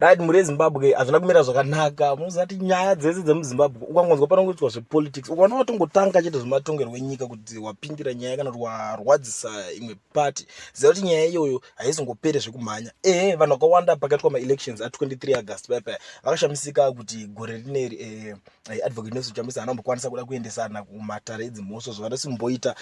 Right, mhuri yeZimbabwe, hazvina kumira zvakanaka. Munoziva kuti nyaya dzese dzemuZimbabwe, ukangonzwa panongoitwa zvepolitics, ukaona watongotanga chete zvematongerwo enyika, kuti wapindira nyaya kana kuti warwadzisa imwe party, ziva kuti nyaya iyoyo haizongopere zvekumhanya. Ehe, vanhu vakawanda pakaitwa maelections a23 August paya paya vakashamisika kuti gore rineri Advocate Nelson Chamisa haana kumbokwanisa kuda kuendesana kumatare edzimhosva zvavanosimboita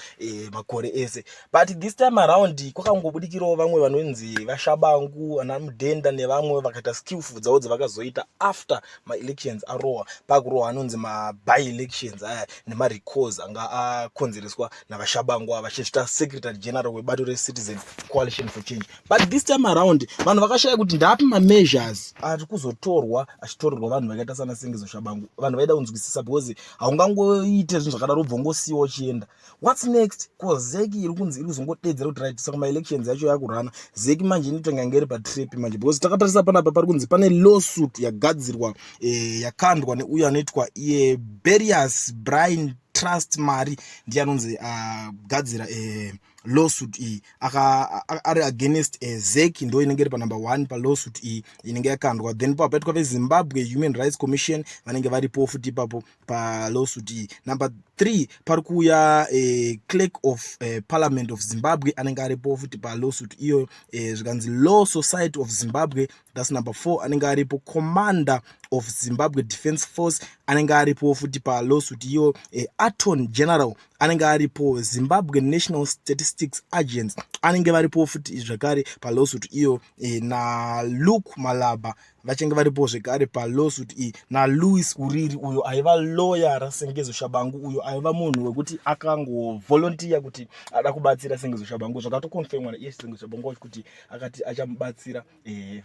makore ese. But this time around kwakangobudikirawo vamwe vanonzi vaShabangu, ana Mudhenda nevamwe vakaita skillful dzavo dzavakazoita after maelections arohwa. Pakurohwa anonzi maby elections aya nemarecalls anga akonzereswa navaShabangu ava vachizvita secretary general webato reCitizen Coalition for Change. But this time around vanhu vakashaya kuti ndapi mameasures ari kuzotorwa achitorerwa vanhu vakaita sana Sengezo Shabangu. Vanhu vaida kunzwisisa because haungangoite zvinhu zvakadaro ubva ungosiyiwa uchienda. What's next? Ko ZEC iri kunzi iri kuzongodedzera kuti right, saka maelections yacho yakurana. ZEC manje inotonga inge iri patrap manje, because takatarisa panapa pari kunzi pane lawsuit yagadzirwa, yakandwa neuyo anoitwa iye Berias Brian Trust Mari. Ndiye anonzi agadzira lawsuit iyi ari against ZEC. Ndo inenge iri panumber 1 palawsuit iyi inenge yakandwa. Then papo paitwa veZimbabwe Human Rights Commission, vanenge varipo futi ipapo palawsuit iyi. Number 3 pari kuuya Clerk of Parliament of Zimbabwe, anenge aripo futi palawsuit iyoyo. Zvikanzi Law Society of Zimbabwe, that's number 4, anenge aripo. Commander of Zimbabwe Defence Force anenge aripo futi palawsuit iyo. Attorney General anenge aripo. Zimbabwe National Statistics Agents anenge varipo futi zvakare palawsuit iyo. NaLuke Malaba vachange varipo zvekare palawsuit iyi, naLouis Uriri, uyo aiva lawyer raSengezo Shabangu, uyo aiva munhu wekuti akangovolunteer kuti ada kubatsira Sengezo Shabangu. Zvakatoconfirmwa naiye Sengezo Shabangu wacho kuti akati achamubatsira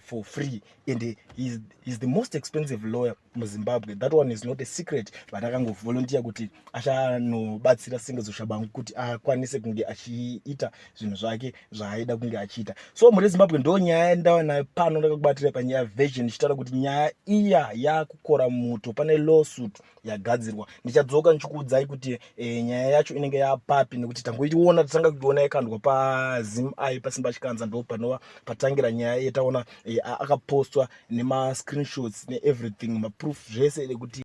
for free, and he's the most expensive lawyer muZimbabwe. That one is not a secret, but akangovolunteer kuti achanobatsira Sengezo Shabangu kuti akwanise kunge achiita zvinhu zvake zvaaida kunge achiita. So mhuri yeZimbabwe, ndo nyaya yandava nayo pano. Ndakakubatira panyaya version ichitaura kuti nyaya iya yakukora muto. Pane lawsuit yagadzirwa. Ndichadzoka ndichikuudzai kuti nyaya yacho inenge yapapi, nekuti tangoiona, tatanga kuiona yakandwa paZimEye, paSimba Chikanza. Ndo panova patangira nyaya yetaona akapostwa nemascreenshots neeverything, maproof zvese ekuti